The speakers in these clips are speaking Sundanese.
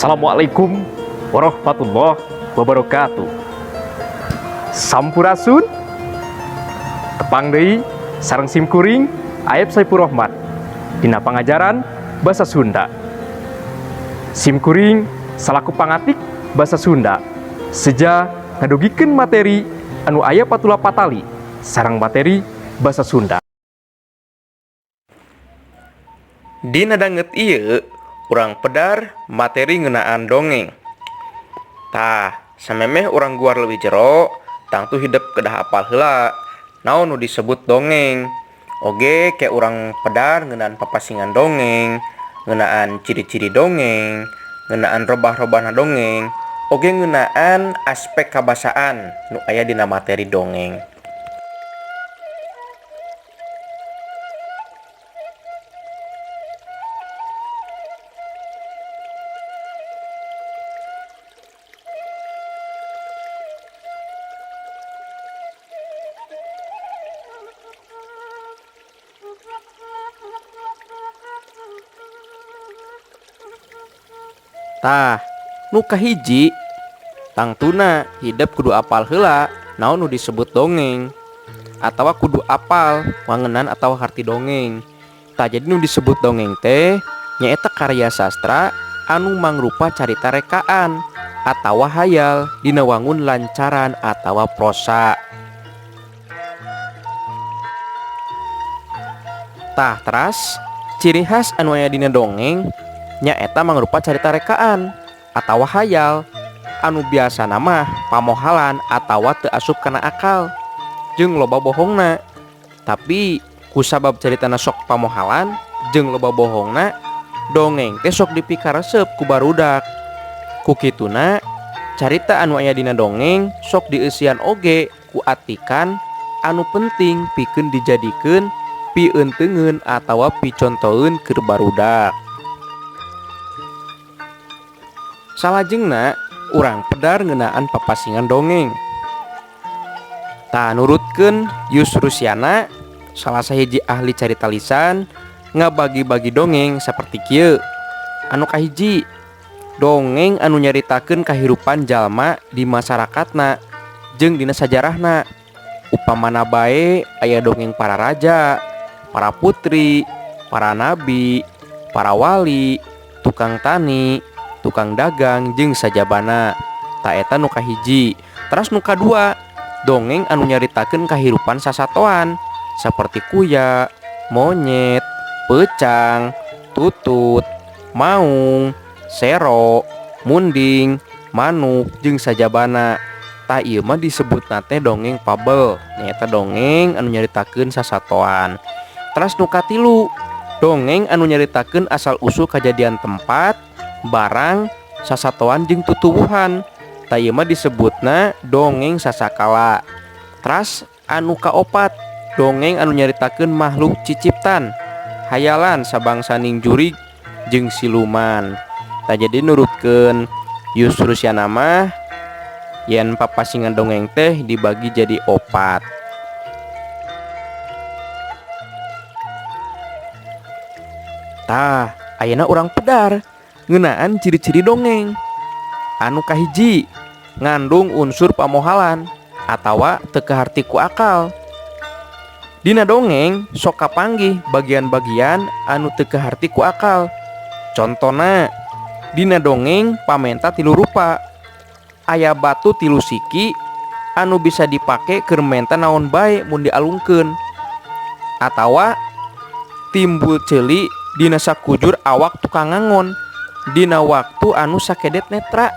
Assalamualaikum warahmatullahi wabarakatuh. Sampurasun. Tepang deui sareng sim kuring Aep Saifur Rahman dina pangajaran Basa Sunda. Sim kuring salaku pangatik Basa Sunda seja ngadugikeun materi anu aya patula patali sareng materi Basa Sunda. Dina danget ieu urang pedar materi ngeunaan dongeng. Tah, samemeh urang guar leuwih jero, tangtu hidep kedah apal heula naon nu disebut dongeng. Oge ke urang pedar ngeunaan papasingan dongeng, ngeunaan ciri-ciri dongeng, ngeunaan robah-robahna dongeng, oge ngeunaan aspek kabasaan nu aya dina materi dongeng. Tah, nu kahiji tangtuna hidep kudu apal heula naon nu disebut dongeng atawa kudu apal wangenan atawa harti dongeng. Tah, jadi nu disebut dongeng teh nyaeta karya sastra anu mangrupa carita rekaan atawa hayal dina wangun lancaran atawa prosa. Tah, teras ciri khas anu aya dina dongeng nyaeta mangrupa carita rekaan atawa hayal anu biasana mah pamohalan atawa teu asup kana akal jeung loba bohongna. Tapi kusabab caritana sok pamohalan jeung loba bohongna, dongeng teh sok dipikaresep ku barudak. Ku kituna carita anu aya dina dongeng sok dieusian oge ku atikan anu penting pikeun dijadikeun pieunteuneun atawa picontoeun keur barudak. Salajengna urang pedar ngeunaan papasingan dongeng. Tah, nurutkeun Yusrusiana, salah sahiji ahli carita lisan, ngabagi-bagi dongeng saperti kieu. Anu kahiji, dongeng anu nyaritakeun kahirupan jalma di masyarakatna jeung dina sajarahna. Upamana bae aya dongeng para raja, para putri, para nabi, para wali, tukang tani, tukang dagang jeung sajabana. Ta eta nu kahiji. Teras nu kadua, dongeng anu nyaritakeun kahirupan sasatoan saperti kuya, monyet, peucang, tutut, maung, sero, munding, manuk jeung sajabana. Tah, ieu mah disebutna teh dongeng fabel, nyaeta dongeng anu nyaritakeun sasatoan. Teras nu katilu, dongeng anu nyaritakeun asal usul kajadian tempat, barang, sasatoan jeung tutuwuhan. Tah, ieu mah disebutna dongeng sasakala. Teras anu kaopat, dongeng anu nyaritakeun makhluk ciciptan, hayalan sabangsaning jurig jeung siluman. Tah, jadi nurutkeun Yusrusiana mah yen papasingan dongeng teh dibagi jadi opat. Tah, ayeuna urang pedar ngeunaan ciri-ciri dongeng. Anu kahiji, ngandung unsur pamohalan atawa teu kaharti ku akal. Dina dongeng sok kapanggih bagian-bagian anu teu kaharti ku akal. Contona, dina dongeng pamenta tilu rupa. Aya batu tilu siki anu bisa dipake keur menta naon bae mun dialungkeun. Atawa timbul ceuli dina sakujur awak tukang ngangon dina waktu anu sakedet netra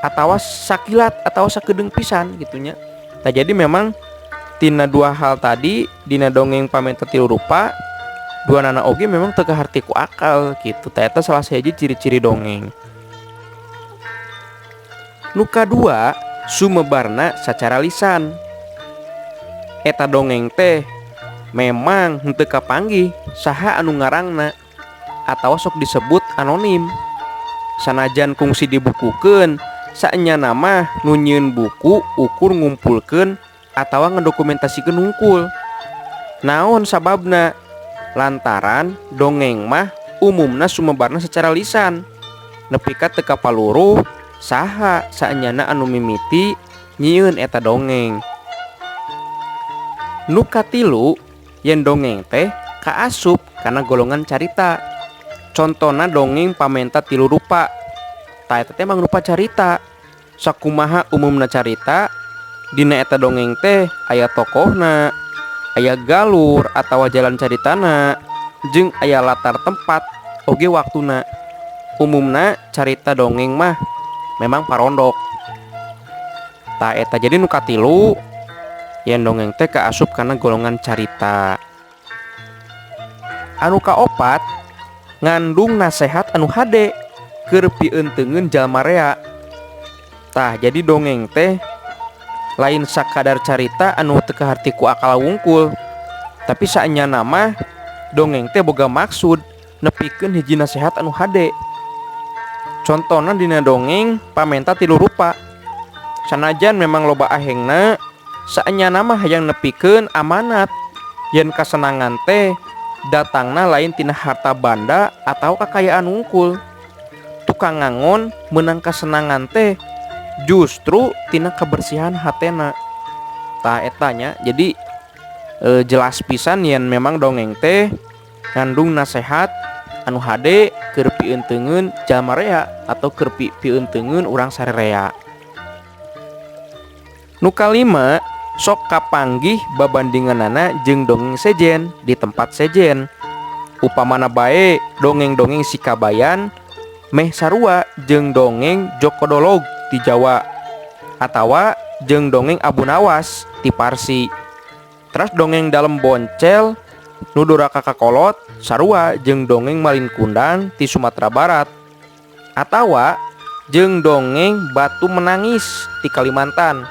atawa sakilat atawa sakedeung pisan gitunya. Tah, jadi memang tina dua hal tadi dina dongeng pamenta tilu rupa, dua nana oge memang teu kaharti ku akal gitu. Tah, eta salah sahiji ciri-ciri dongeng. Nu kadua, sumebarna sacara lisan. Eta dongeng teh memang henteu kapanggih saha anu ngarangna atawa sok disebut anonim. Sanajan kungsi dibukukeun, saenyana mah nu nyieun buku ukur ngumpulkeun atawa ngedokumentasikeun hungkul. Naon sababna? Lantaran dongeng mah umumna sumebarna secara lisan. Nepi ka teu kapaluruh saha saenyana anu mimiti nyieun eta dongeng. Nu katilu yen dongeng teh kaasup kana golongan carita. Contona dongeng Pamenta Tilu Rupa. Tah eta teh mangrupa carita. Sakumaha umumna carita, dina eta dongeng teh aya tokohna, aya galur atawa jalan caritana, jeung aya latar tempat oge waktuna. Umumna carita dongeng mah memang parondok. Tah eta jadi nu katilu yen dongeng teh kaasup kana golongan carita. Anu kaopat ngandung nasehat anu hade keur pieunteuneun jalma rea. Tah jadi dongeng teh lain sakadar carita anu teu kaharti ku akal wungkul, tapi saenyana mah dongeng teh boga maksud nepikeun hiji nasehat anu hade. Contona dina dongeng Pamenta Tilu Rupa. Sanajan memang loba ahengna, saenyana mah hayang nepikeun amanat yen kasenangan teh datangna lain tina harta banda atau kakayaan wungkul. Tukang ngangon meunang kasenangan teh justru tina kebersihan hatena. Tah eta nya, jadi jelas pisan yen memang dongeng teh ngandung nasehat anu hade keur pieunteuneun jalma rea atau keur pieunteuneun urang sarerea. Nu kalima sok kapanggih babandinganana jeung dongeng sejen di tempat sejen. Upamana bae dongeng-dongeng Si Kabayan meh sarua jeung dongeng Joko Dolog di Jawa atawa jeung dongeng Abu Nawas di Parsi. Teras dongeng Dalem Boncel nu doraka ka kolot sarua jeung dongeng Malin Kundang ti Sumatera Barat atawa jeung dongeng Batu Menangis ti Kalimantan.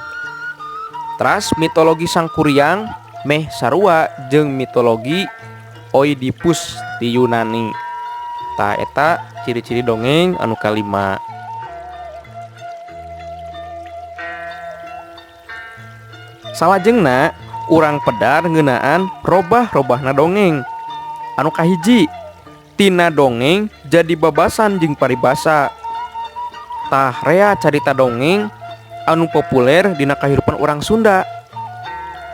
Teras mitologi Sangkuriang meh sarua jeung mitologi Oedipus di Yunani. Tah eta ciri-ciri dongeng anu kalima. Salajengna urang pedar ngeunaan robah-robahna dongeng. Anu kahiji, tina dongeng jadi babasan jeung paribasa. Tah rea carita dongeng anu populer dina kahirupan urang Sunda.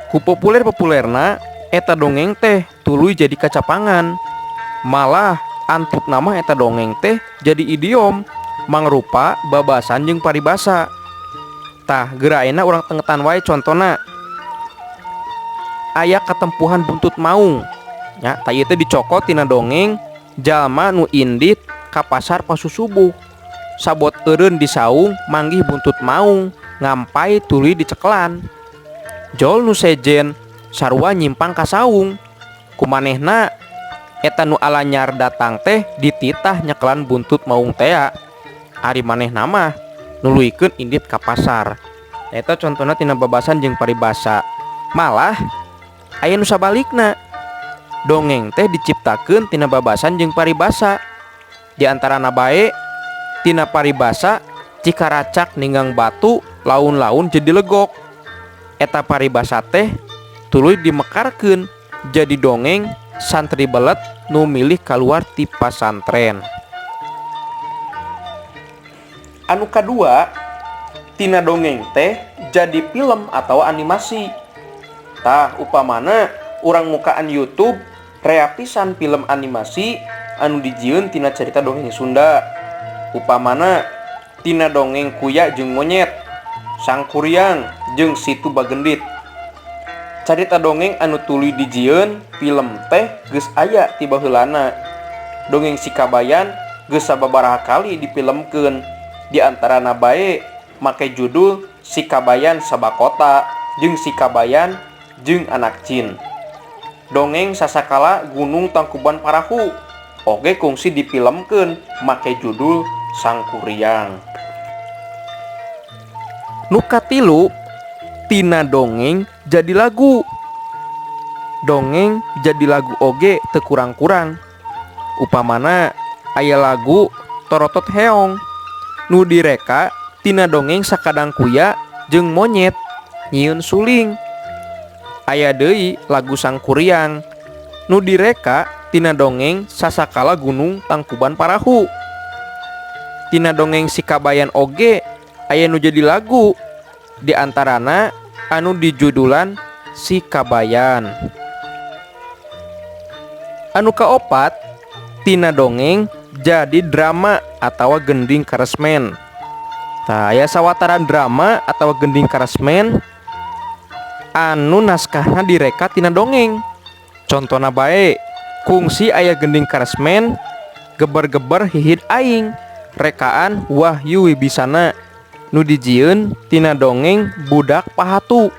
Ku populer-populerna eta dongeng teh tuluy jadi kacapangan. Malah antuk nama eta dongeng teh jadi idiom mangrupa babasan jeung paribasa. Tah geura ayeuna urang tengetan wae contona. Aya katempuhan buntut maung. Nya, tah ieu teh dicokot tina dongeng jalma nu indit ka pasar pasusubuh. Sabot eureun di saung manggih buntut maung ngampai tuluy dicekelan. Jol nu sejen sarua nyimpang ka saung. Kumanehna eta nu alanyar datang teh dititah nyekelan buntut maung tea. Ari manehna mah nuluykeun indit ka pasar. Eta contona tina babasan jeung paribasa. Malah aya nu sabalikna. Dongeng teh diciptakeun tina babasan jeung paribasa. Di antarana bae tina paribasa cikaracak ninggang batu laun-laun jadi legok. Eta paribasa teh tuluy dimekarkeun jadi dongeng santri belet nu milih kaluar ti pasantren. Anu kadua, tina dongeng teh jadi film atau animasi. Tah upamana urang mukaan YouTube rea pisan film animasi anu dijieun tina carita dongeng Sunda. Upamana tina dongeng Kuya jeung Monyet, Sangkuriang jeung Situ Bagendit. Carita dongeng anu tuluy dijieun film teh geus aya ti baheulana. Dongeng Si Kabayan geus sababaraha kali difilmkeun. Di antarana bae make judul Si Kabayan Sabakota jeung Si Kabayan jeung Anak Jin. Dongeng Sasakala Gunung Tangkuban Parahu oge kungsi difilmkeun make judul Sangkuriang. Nu katilu, tina dongeng jadi lagu. Dongeng jadi lagu oge teu kurang-kurang. Upamana aya lagu Torotot Heong nu direka tina dongeng Sakadang Kuya jeung Monyet nyieun suling. Aya deui lagu Sangkuriang nu direka tina dongeng Sasakala Gunung Tangkuban Parahu. Tina dongeng Si Kabayan oge aya nu jadi lagu, di antarana anu dijudulan Si Kabayan. Anu kaopat, tina dongeng jadi drama atau gending karesmen. Tah, aya sawatara drama atau gending karesmen anu naskahna direka tina dongeng. Contona bae, kungsi aya gending karesmen Geber-geber Hihid Aing rekaan Wahyu Wibisana nu dijieun tina dongeng Budak Pahatu.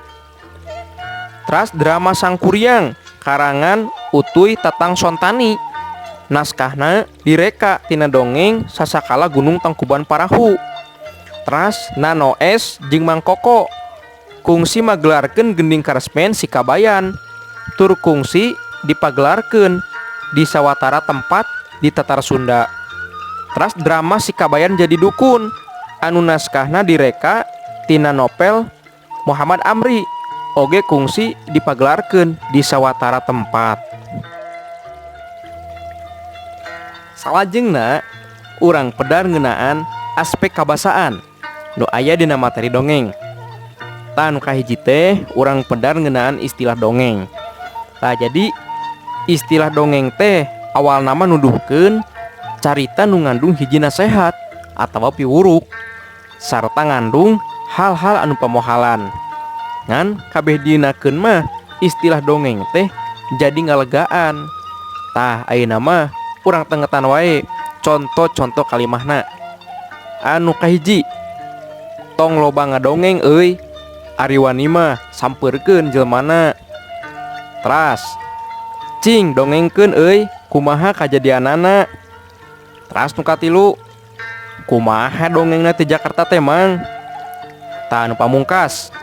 Teras drama Sangkuriang karangan Utuy Tatang Sontani, naskahna direka tina dongeng Sasakala Gunung Tangkuban Parahu. Teras Nano Es jeung Mang Koko kungsi magelarkeun gending karesmen Si Kabayan, tur kungsi dipagelarkeun di sawatara tempat di Tatar Sunda. Teras drama Si Kabayan Jadi Dukun anu naskahna direka tina novel Muhammad Amri oge kungsi dipagelarkeun di sawatara tempat. Salajengna urang pedar ngeunaan aspek kabasaan nu aya dina materi dongeng. Tah, nu kahiji teh urang pedar ngeunaan istilah dongeng. Tah, jadi istilah dongeng teh awalna mah nuduhkeun carita nu ngandung hiji nasehat atawa piwuruk sarta ngandung hal-hal anu pamohalan. Ngan kabeh dinakeun mah istilah dongeng teh jadi ngalegaan. Tah, ayeuna mah urang tengetan wae contoh-contoh kalimahna. Anu kahiji, tong loba ngadongeng euy, ari wani mah sampeurkeun jelmana. Teras, cing dongengkeun euy, kumaha kajadianana. Teras nu katilu, kumaha dongengna ti Jakarta teh, Mang. Tah, anu pamungkas,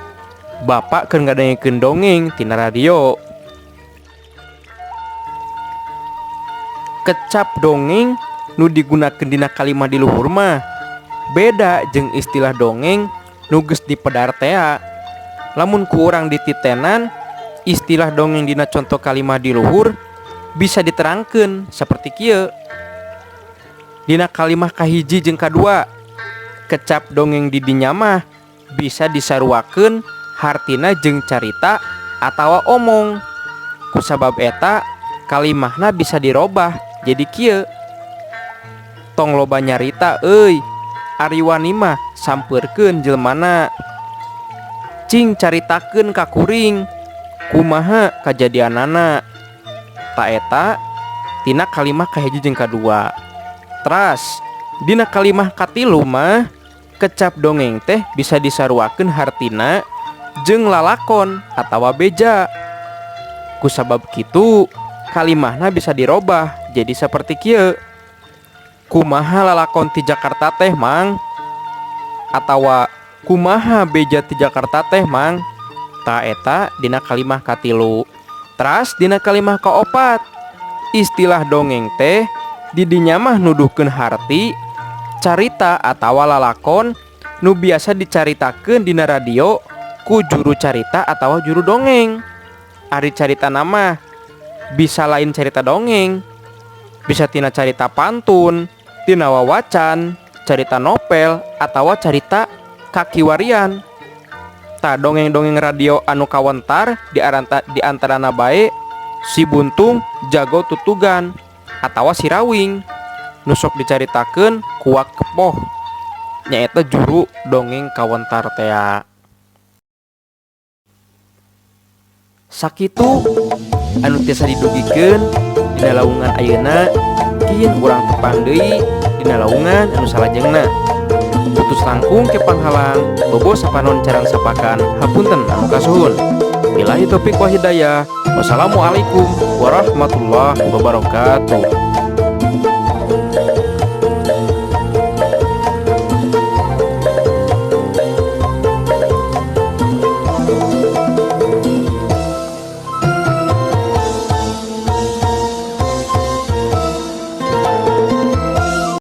bapak keur ngadengekeun dongeng tina radio. Kecap dongeng nu digunakeun dina kalimah di luhur mah beda jeung istilah dongeng nu geus dipedar tea. Lamun ku urang dititenan, istilah dongeng dina contoh kalimah di luhur bisa diterangkeun seperti kieu. Dina kalimah kahiji jeung kadua, kecap dongeng di dinya mah bisa disaruakeun hartina jeung carita atawa omong. Kusabab eta kalimahna bisa dirobah jadi kieu. Tong loba nyarita euy, ari wani mah sampeurkeun jelmana. Cing caritakeun ka kuring kumaha kajadianana. Ta eta tina kalimah kahiji jeung kadua. Teras dina kalimah katilu mah kecap dongeng teh bisa disaruakeun hartina jeung lalakon atawa beja. Kusabab kitu kalimahna bisa dirobah jadi seperti kieu. Kumaha lalakon ti Jakarta teh, Mang? Atawa kumaha beja ti Jakarta teh, Mang? Ta eta dina kalimah katilu. Teras dina kalimah kaopat, istilah dongeng teh di dinya mah nuduhkeun harti carita atawa lalakon nu biasa dicaritakeun dina radio ku juru carita atawa juru dongeng. Ari carita nama bisa lain carita dongeng, bisa tina carita pantun, tina wawacan, carita novel atawa carita kakiwarian. Tah, dongeng-dongeng radio anu kawentar di antarana bae Si Buntung Jago Tutugan atawa Si Rawing nu sok dicaritakeun ku Wak Kepoh, nyaeta juru dongeng kawentar tea. Sakitu anu tiasa didugikeun dina laungan ayeuna, kieun urang tepang deui dina laungan anu salajengna. Putus langkung ke panghalang, bobo sapanon carang sapakan, hapunten anu kasuhun. Billahi taufik wa hidayah. Wassalamualaikum warahmatullahi wabarakatuh.